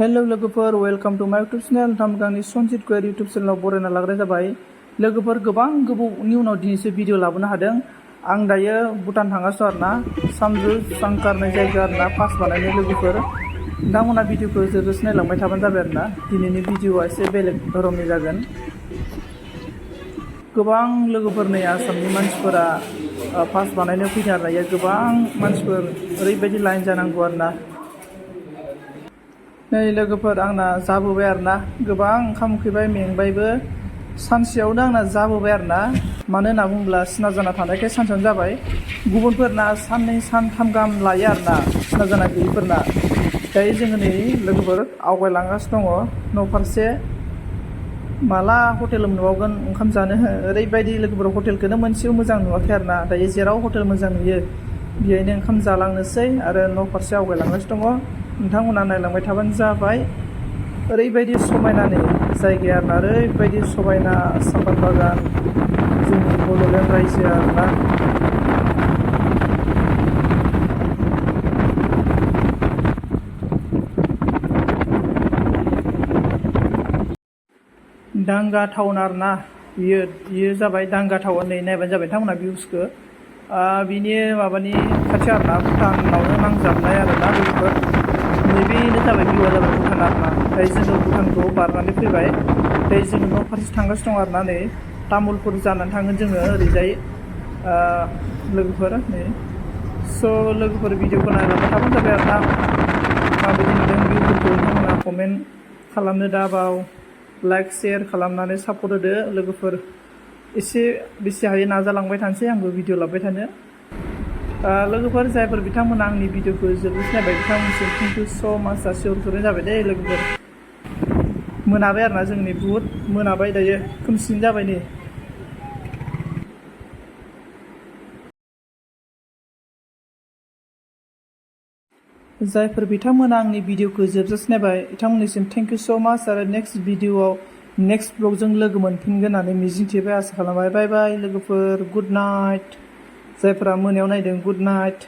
Hello लोगोफोर welcome to माय YouTube channel थामगांनि सनजित गयारि YouTube चैनलाव बरायना लाग्राय जाबाय। लोगोफोर गोबां गोबावनि उनाव दिनैसो भिडिअ लाबोनो हादों। आं दायो भुटान थांगासिनो आरोना सामजु सांकार होननाय जायगा आरोना पास बानायनो लोगोफोर नोंथांमोना भिडिअखौ जोबजासे नायलांबाय थाबानो जाबाय आरोना। दिनैनि भिडिअआ एसे बेलेग धरननि जागोन। गोबां लोगोफोर नै आसामनि मानसिफोरा पास बानायनो फैदों आरोना। गोबां मानसिफोर ओरैबायदि लाइन जानांगौ आरोना। नै लोगोफोर आंना जाबोबाय आरोना। गोबां ओंखाम उखैबाय मेंबायबो सानसेयावनो आंना जाबोबाय आरोना। मानो होनना बुङोब्ला सिना जाना थानायखाय सानसेयावनो जाबाय। गुबुनफोरना साननै सानथाम गाहाम लायो आरोना सिना जाना गैयिफोरना। दायो जोङो नै लोगोफोर आवगायलांगासिनो दङ न' फारसे। माला हटेल मोनबावगोन ओंखाम जानो ओरैबायदि लोगोफोर हटेलखौनो मोनसेबो मोजां नुवाखै आरोना। दायो जेराव हटेल मोजां नुयो बेहायनो ओंखाम जालांनोसै आरो न' फारसे आवगायलांगासिनो दङ। नोंथांमोना नायलांबाय थाबानो जाबाय। ओरैबायदि समायना नै जायगाया आरोना, ओरैबायदि समायना सापात बागान जोंनि बड'लेण्ड रायजो आरोना। दांगा टाउन आरोना बियो जाबाय दांगा टाउन। नै नायबानो जाबाय नोंथांमोना भिउसखौ। बिनि माबानि खाथि आरोना भुटानावनो नांजाबनाय आरोना लोगोफोर। नैबेनो जाबाय भिउआ जाबाय भुटान आरोना। दायो जोङो भुटानखौ बारनानै फैबाय। दायो जोङो न' फारसे थांगासिनो दं आरोना। नै तामुलपुर जानानै थांगोन जोङो ओरैजाय लोगोफोर नै। स' लोगोफोर भिडिअखौ नायलांबाय थाबानो जाबाय आरोना। माबायदि नुदों भिउफोरखौ नोंथांमोना कमेन्ट खालामनो दाबाव। लाइक शेयार खालामनानै सापर्ट होदो लोगोफोर। एसे बेसे हायो नाजालांबाय थानोसै आंबो भिडिअ लाबोबाय थानो। लोगोफोर जायफोर बिथांमोना आंनि भिडिअखौ जोबजासे नायबाय बिथांमोनसिम थेंक इउ स' माच जासिहरग्रोनाय जाबाय दे लोगोफोर। मोनाबाय आरोना जोंनि बुहुद मोनाबाय दायो खोमसिन जाबाय नै। जायफोर बिथांमोना आंनि भिडिअखौ जोबजासे नायबाय बिथांमोननिसिम थेंक इउ स' माच आरो नेक्स्ट भिडिअआव नेक्स्ट ब्लगजों लोगो मोनफिनगोन होननानै मिजिंथिबाय आसा खालामबाय। बाय बाय लोगोफोर गुड नाइट। जायफोरा मोनायाव नायदों गुड नाइट।